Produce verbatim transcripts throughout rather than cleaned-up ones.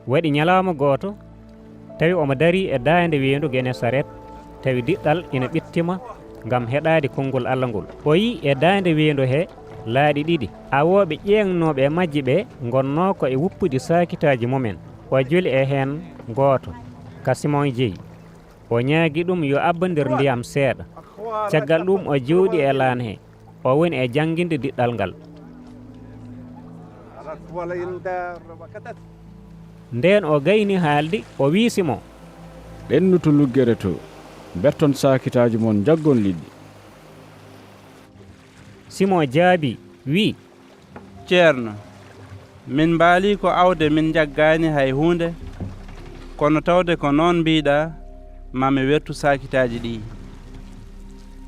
Waɗi ñalawma gooto, tawi omo darii e daande weendu Genesaret, tawi diɗɗal ina ɓittima ngam heɗaade konngol Alla ngol. O yii e daande weendu he laaɗe ɗiɗi, awooɓe ƴeeŋnooɓe e majje ɓe ngonnoo ko e wuppude saakitaaji mumen. O joli e heen gooto, ka Simon jeyi. O ñaagi ɗum yo abbandir ndiyam seeɗa. Caggal ɗum o jooɗi e laan he, o woni e jannginde diɗɗal ngal. Ndeen o gayni haalde, o wii Simon. Ɓennu to luggere to, mberton saakitaaji mon, njaggon liɗɗi. Simon jaabii, wii. Ceerno, min mbaalii ko awde min njaggaani hay huunde, kono tawde ko noon mbiiɗaa, ma mi wertu saakitaaji ɗii.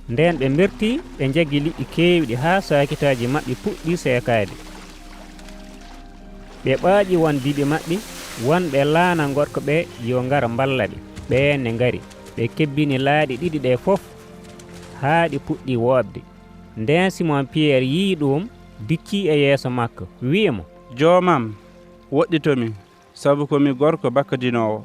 Ndeen ɓe mbertii, ɓe njaggi liƴƴi keewɗi haa saakitaaji maɓɓe puɗɗii seekaade. Ɓe ɓaaƴi wondiiɓe maɓɓe, wonɓe laana gorko ɓe yo ngar mballa ɓe. Ɓeen ne ngari, ɓe kebbini laaɗe ɗiɗi ɗe fof, haa ɗi puɗɗii wooɓde. Ndeen Simon Piyeer yii ɗum, diccii e yeeso makko, wii mo. Joomam, woɗɗito mi, sabu ko mi gorko bakkadinoowo.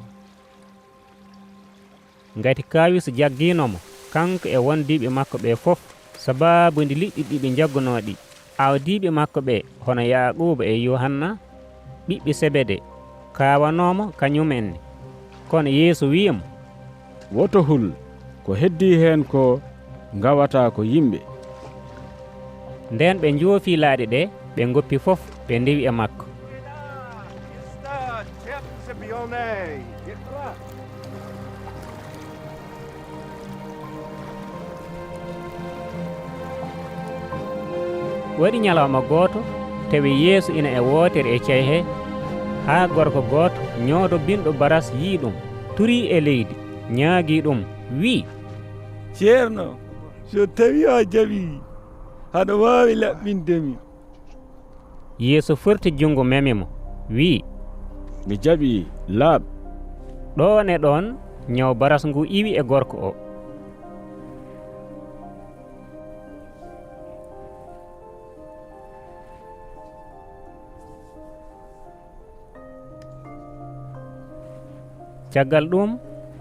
Ngati kaawis jaggiino mo, kanko e wondiiɓe makko ɓe fof, sabaabu ndi liƴƴi ɗi ɓe njaggunoo ɗi. Awdiiɓe makko ɓe, hono Yaaquuba e Yuhanna, ɓiɓɓe Sebede, kaawanoo mo kañumen ne. Kono Yeesu wii mo. Woto hul, ko heddii heen ko ngawataa ko yimɓe. Ndeen ɓe njoofii laaɗe ɗe, ɓe ngoppi fof, ɓe ndewi e makko. Waɗi ñalawma gooto, tawi Yeesu ina e wootere e cey he, haa gorko gooto ñoodobinɗo baras yii ɗum, turii e leydi, ñaagii ɗum, wii. Ceerno, so tawii a jaɓii, haɗa waawi laɓɓinde mi. Yeesu forti junngo memi mo, wii. Mi jaɓii, laaɓ. Ɗoon e ɗoon, ñaw baras ngu iwi e gorko o. Caggal ɗuum,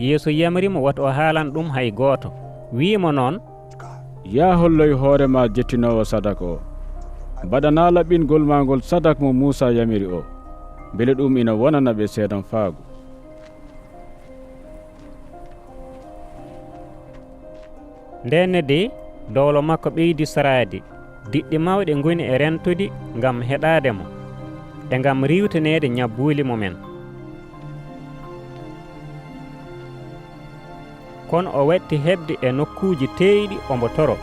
Yeesu yamri mo wota o haalan ɗum hay gooto. Wii mo noon. Yaa holloy hoore maa jettinoowo sadak o. Mbaɗanaa laɓɓingol maa ngol sadak mo Muusaa yamiri o. Mbele ɗum ina wonana ɓe seedamfaagu. Ndeen ne de, dowlo makko ɓeydi saraade. Diɗɗi mawɗe ngoni e rentude ngam heɗaade mo, e ngam riiwtaneede ñabbuuli mumen. Kono o watti heɓde e nokkuuji teeyɗi omo toro.